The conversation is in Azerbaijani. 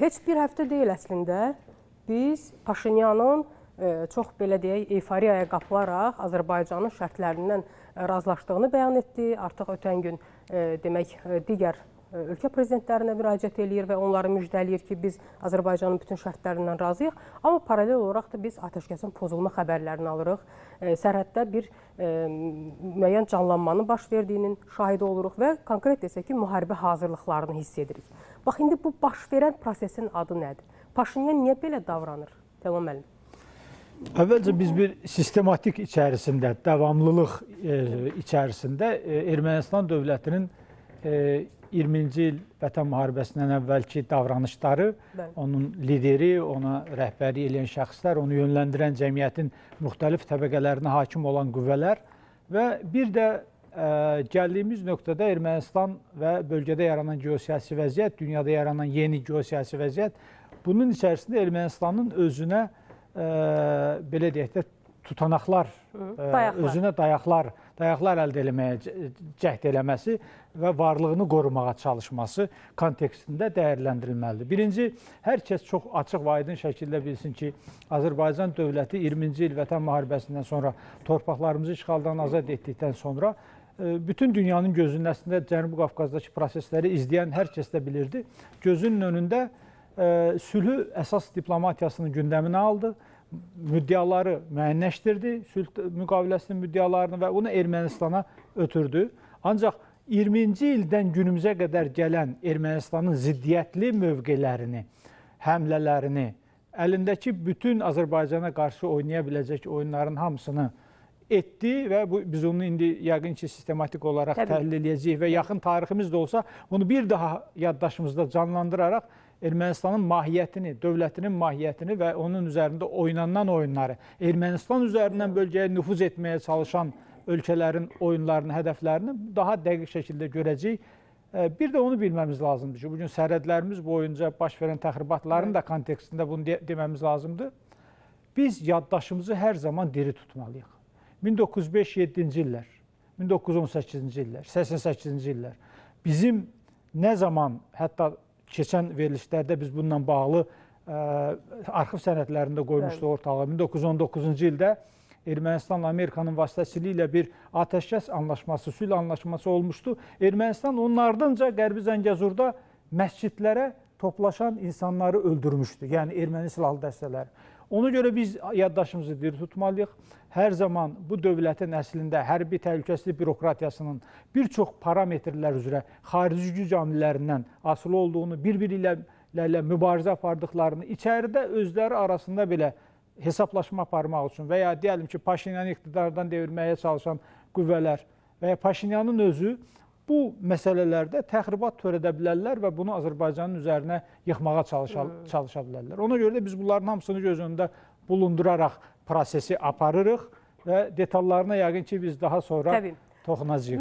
Heç bir həftə deyil əslində biz Paşinyanın çox belə deyək, eyfariyaya qapılaraq Azərbaycanın şərtlərindən razılaşdığını bəyan etdi. Artıq ötən gün demək digər ölkə prezidentlərinə müraciət eləyir və onları müjdələyir ki, biz Azərbaycanın bütün şərtlərindən razıyıq. Amma paralel olaraq da biz atəşkəsin pozulma xəbərlərini alırıq. Sərhəddə bir müəyyən canlanmanın baş verdiyinin şahidi oluruq və konkret desək ki, müharibə hazırlıqlarını hiss edirik. Bax, indi bu baş verən prosesin adı nədir? Paşinyan niyə belə davranır? Telman müəllim. Əvvəlcə biz bir sistematik içərisində, davamlılıq içərisində Ermənistan dövlətinin 20-ci il Vətən müharibəsindən əvvəlki davranışları, bəli, onun lideri, ona rəhbərlik eləyən şəxslər, onu yönləndirən cəmiyyətin müxtəlif təbəqələrinə hakim olan qüvvələr və bir də gəldiyimiz nöqtədə Ermənistan və bölgədə yaranan geosiyasi vəziyyət, dünyada yaranan yeni geosiyasi vəziyyət, bunun içərisində Ermənistanın özünə belə deyək də, tutanaqlar, özünə dayaqlar əldə eləməyə cəhd eləməsi və varlığını qorumağa çalışması kontekstində dəyərləndirilməlidir. Birinci, hər kəs çox açıq və aydın şəkildə bilsin ki, Azərbaycan dövləti 20-ci il Vətən müharibəsindən sonra torpaqlarımızı işğaldan azad etdikdən sonra bütün dünyanın gözünün əslində Cənubi Qafqazdakı prosesləri izləyən hər kəs də bilirdi. Gözünün önündə sülhü əsas diplomatiyasının gündəminə aldı, müddiaları müəyyənləşdirdi, sülh müqaviləsinin müddialarını və onu Ermənistana ötürdü. Ancaq 20-ci ildən günümüzə qədər gələn Ermənistanın ziddiyyətli mövqelərini, həmlələrini, əlindəki bütün Azərbaycana qarşı oynaya biləcək oyunların hamısını etdi və bu, biz onu indi yəqin ki, sistematik olaraq təhlil edəcəyik və yaxın tariximiz də olsa bunu bir daha yaddaşımızda canlandıraraq Ermənistanın mahiyyətini, dövlətinin mahiyyətini və onun üzərində oynanan oyunları, Ermənistan üzərindən bölgəyə nüfuz etməyə çalışan ölkələrin oyunlarını, hədəflərini daha dəqiq şəkildə görəcəyik. Bir də onu bilməmiz lazımdır ki, bugün sərhədlərimiz boyunca baş verən təxribatların da kontekstində bunu deməmiz lazımdır. Biz yaddaşımızı hər zaman diri tutmalıyıq. 1905-7-ci illər, 1918-ci illər, 88-ci illər bizim nə zaman, hətta keçən verilişlərdə biz bununla bağlı arxiv sənədlərində qoymuşduq ortalığa. 1919-cu ildə Ermənistanla Amerikanın vasitəçiliyi ilə bir atəşkəs anlaşması, sülh anlaşması olmuşdu. Ermənistan onun ardınca Qərbi Zəngəzurda məscidlərə toplaşan insanları öldürmüşdü. Yəni erməni silahlı dəstələri. Ona görə biz yaddaşımızı diri tutmalıyıq. Hər zaman bu dövlətin əslində hərbi təhlükəsizlik bürokratiyasının bir çox parametrlər üzrə xarici güc amillərindən asılı olduğunu, bir-biri ilə mübarizə apardıqlarını, içəridə özləri arasında belə hesablaşma aparmaq üçün və ya deyəlim ki, Paşinyanı iqtidardan devirməyə çalışan qüvvələr və ya Paşinyanın özü bu məsələlərdə təxribat törədə bilərlər və bunu Azərbaycanın üzərinə yıxmağa çalışa bilərlər. Ona görə də biz bunların hamısını göz önündə bulunduraraq prosesi aparırıq və detallarına yəqin ki, biz daha sonra toxunacağıq.